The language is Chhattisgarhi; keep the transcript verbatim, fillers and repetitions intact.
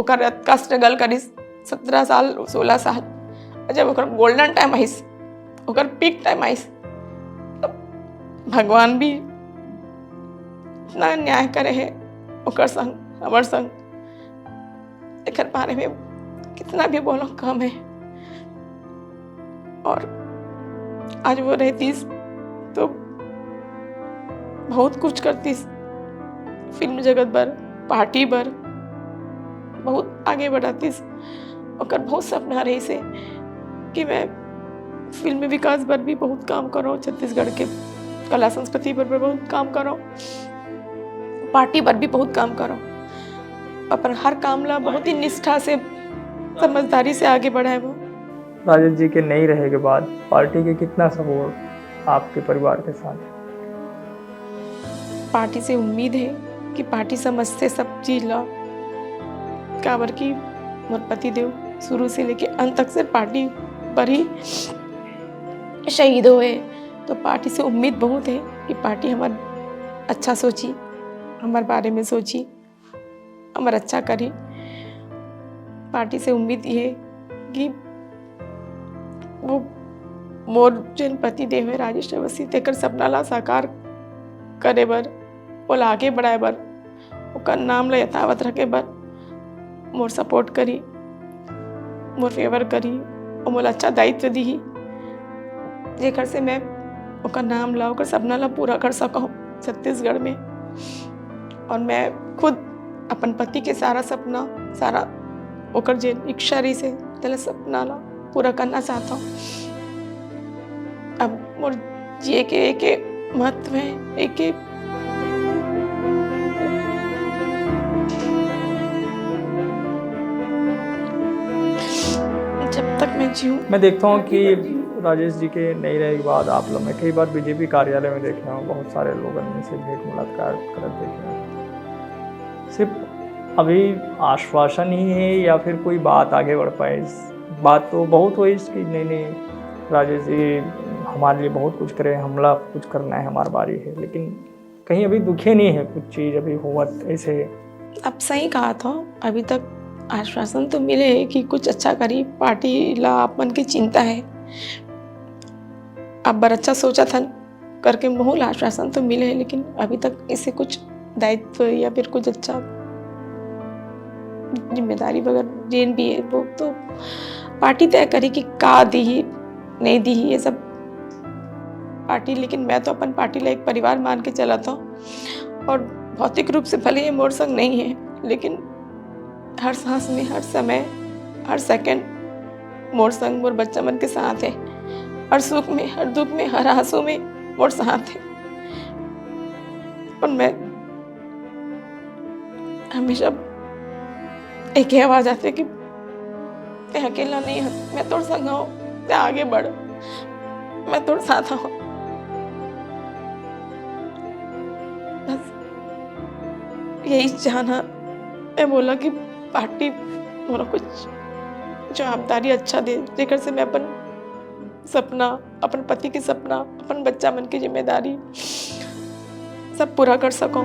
ओकर अतका स्ट्रगल करिस, सत्रह साल, सोलह साल, जब ओकर गोल्डन टाइम आइस, ओकर पीक टाइम आइस, तब भगवान भी इतना न्याय करे हे ओकर संग, हमर संग। एकर बारे में कितना भी बोलो कम है। और आज वो रहतीस तो बहुत कुछ करतीस, फिल्म जगत बर, पार्टी बर, बहुत आगे बढ़ातीस। ओकर बहुत सपना रहिस हे कि मैं फिल्म विकास बर भी बहुत काम करो, छत्तीसगढ़ के कला संस्कृति बर भी बहुत काम करो, पार्टी बर भी बहुत काम करो। अपन हर काम ला बहुत ही निष्ठा से, समझदारी से आगे बढ़ाए वो। राजेश जी के नहीं रहे के बाद पार्टी के कितना सपोर्ट आपके परिवार के साथ? पार्टी से उम्मीद है कि पार्टी समझते सब चीज ला, काबर कि मोर पति देव शुरू से लेके अंत तक सिर्फ पार्टी पर ही शहीद हुए, तो पार्टी से उम्मीद बहुत है कि पार्टी हमार अच्छा सोची, हमार बारे में सोची, हमर अच्छा करी। पार्टी से उम्मीद ये कि वो मोर जेन पति देव हे राजेश अवस्थी, तेकर सपना ला साकार करे बर, ओला आगे बढ़ाए बर, ओकर नाम ला यथावत रखे बर मोर सपोर्ट करी, मोर फेवर करी और मोला अच्छा दायित्व दीही, जेकर से मैं ओकर नाम ला, ओकर सपना ला पूरा कर सकूँ छत्तीसगढ़ में। और मैं खुद अपन पति के सारा सपना, सारा ओकर जे इच्छा रहिस हे, तेला सपना ला पूरा करना चाहता हूँ। अब मोर जिए के एक महत्व है, एक जब तक मैं जीऊँ। मैं देखता हूँ कि राजेश जी के नहीं रहे के बाद आप लोग, मैं कई बार बीजेपी कार्यालय में देखे हूँ, बहुत सारे लोगन में से भेंट मुलाकात करत देखे हूँ। सिर्फ अभी आश्वासन ही है या फिर कोई बात आगे बढ़ पाए? बात तो बहुत हुई इसकी, नहीं, नहीं, राजेश जी हमारे लिए बहुत कुछ करे, हमला कुछ करना है, हमारी बारी है, लेकिन कहीं अभी दुखे नहीं है कुछ चीज अभी होवत ऐसे। अब सही कहा था, अभी तक आश्वासन तो मिले है कि कुछ अच्छा करी, पार्टी ला आप मन के चिंता है, आप बर अच्छा सोचा था करके बहुत आश्वासन तो मिले है, लेकिन अभी तक इसे कुछ दायित्व या फिर कुछ अच्छा जिम्मेदारी वगैरह जेन भी है, वो तो पार्टी तय करी कि का दीही, नहीं दीही, ये सब पार्टी। लेकिन मैं तो अपन पार्टी ला एक परिवार मान के चलत हूँ, और भौतिक रूप से भले ये मोर संग नहीं है, लेकिन हर सांस में, हर समय, हर सेकंड मोर संग, मोर बच्चा मन के साथ है। हर सुख में, हर दुख में, हर आंसू में मोर साथ है। और मैं हमेशा एक ही आवाज आती है कि "तैं अकेला नहीं है, मैं तोर संग हूँ, तैं आगे बढ़, मैं तोर साथ हूँ।" बस यही चाहना है मोला कि पार्टी मोला कुछ जवाबदारी अच्छा दे, जेकर से मैं अपन सपना, अपन पति के सपना, अपन बच्चा मन के जिम्मेदारी सब पूरा कर सकूँ।